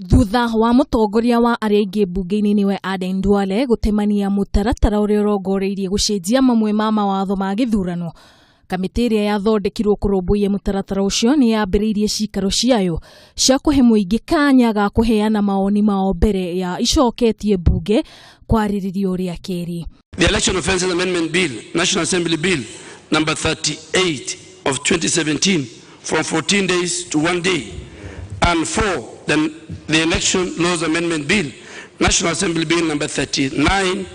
Thutha wa mũtongoria wa arĩa aingĩ mbunge-inĩ nĩwe Aden Duale gũtemania mũtaratara ũrĩa ũrongoreirie gũcenjia mamwe ma mawatho ma gĩthurano, kamĩtĩ ĩrĩa yathondekirwo kũrũmbũiya mũtaratara ũcio nĩ yambĩrĩirie cikaro ciayo cia kũhe mũingĩ kanya ga kũheana mawoni mao mbere ya icoketie mbunge kwarĩrĩrio rĩa kerĩ. The Election Offences Amendment Bill, National Assembly Bill number 38 of 2017, from 14 days to 1 day, and four, the Election Laws Amendment Bill, National Assembly Bill number 39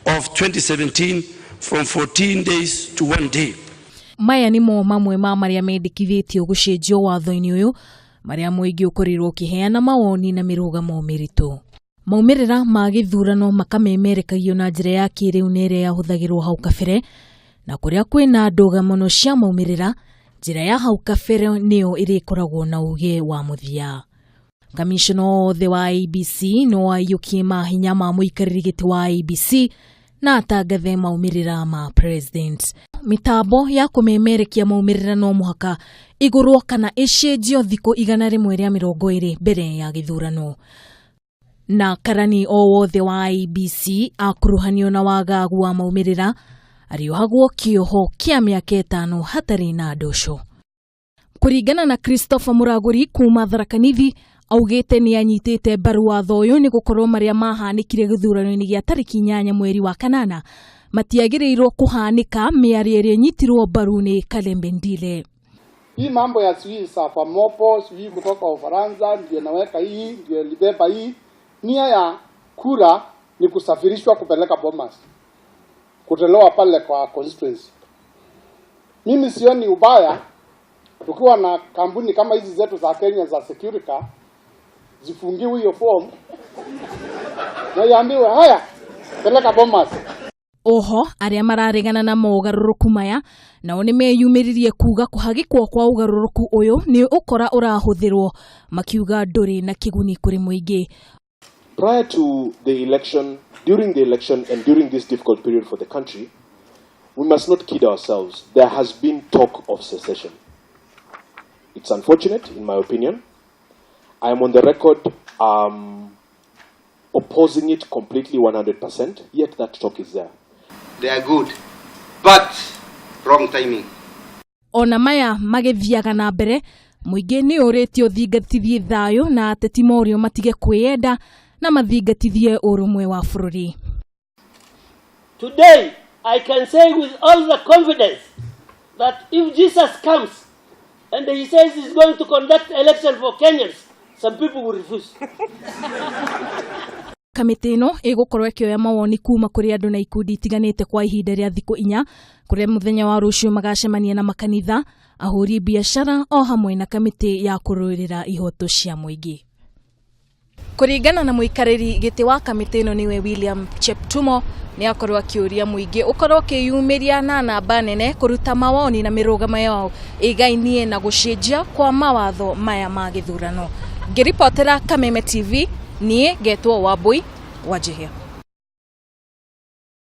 of 2017, from 14 days to 1 day. Maya nĩmo mamwe ma marĩa mendekithĩtio gũcenjio watho-inĩ ũyũ, marĩa mũingĩ ũkorirwo ũkĩheana mawoni na mĩrũgamo mĩritũ. Maumĩrĩra ma gĩthurano makamemerekagio na njĩra ya kĩrĩu na ĩrĩa yahũthagĩrwo hau kabere, na kũrĩa kwĩna ndũgamano cia maumĩrĩra, njĩra ya hau kabere nĩyo ĩrĩkoragwo na uge wa mũthia. Kamishona othe wa IEBC no aiyũkie mahinya ma mũikarĩri gĩtĩ wa IEBC na atangathe maumĩrĩra ma president. Mĩtambo ya kũmemerekia maumĩrĩra no mũhaka igũrwo kana ĩcenjio thikũ 120 mbere ya gĩthurano, na karani o wothe wa IEBC akuruhanio na wagagu wa maumĩrĩra arĩohagwo kĩoho kĩa mĩaka 5 hatarĩ na ndũco. Kũringana na Christopher Muragũri kuma Tharaka Nithi, augĩte nĩ anyitĩte mbaru watho ũyũ nĩ gũkorwo marĩa mahanĩkire gĩthurano-inĩ gĩa tarĩki 8 mweri wa kanana matiagĩrĩirwo kũhanĩka, mĩario ĩrĩa ĩnyitirwo mbaru nĩ Kalembe Ndile. Hii mambo ya sijui Safamopo, sijui kutoka Ufaransa ndio naweka hii, ndio libeba hii. Nia ya kura ni kusafirishwa kupeleka Bomas, kutolewa pale kwa constituency. Mimi sioni ubaya tukiwa na kampuni kama hizi zetu za Kenya za Securica zifungiwe hiyo form na iambiwe, "Haya, peleka Bomas." Oho arĩa mararegana na mogarũrũku maya nao nĩ meyumĩririe kuga kũhagĩkwo kwa ũgarũrũku ũyũ nĩ ũkora ũrahũthĩrwo, makiuga ndũrĩ na kĩguni kũrĩ mũingĩ. Prior to the election, during the election, and during this difficult period for the country, we must not kid ourselves. There has been talk of secession. It's unfortunate, in my opinion. I am on the record opposing it completely 100%, yet that talk is there. They are good, but wrong timing. Ona maya magĩthiaga na mbere, mũingĩ nĩ ũrĩtio ũthingatithie thayũ na ateti morio matige kwĩyenda na mathingatithie ũrũmwe wa bũrũri. Today, I can say with all the confidence that if Jesus comes and he says he's going to conduct election for Kenyans, some people will refuse. Kamĩtĩ ĩno ĩgũkorwo ĩkĩoya mawoni kuma kũrĩ andũ na ikundi itiganĩte kwa ihinda rĩa thikũ 4, kũrĩa mũthenya wa rũciũ magacemania na makanitha, ahũri biacara o hamwe na kamĩtĩ ya kũrũĩrĩra ihoto cia mũingĩ. Kũringana na mũikarĩri gĩtĩ wa kamĩtĩ ĩno nĩwe William Cheptumo, nĩ akorwo akĩũria mũingĩ ũkorwo ũkĩyumĩria na namba nene kũruta mawoni na mĩrũgamo yao ĩgainie na gũcenjia kwa mawatho maya ma gĩthurano. Ngĩribotera Kameme TV, niĩ ngetwo Wambui Wanjihia.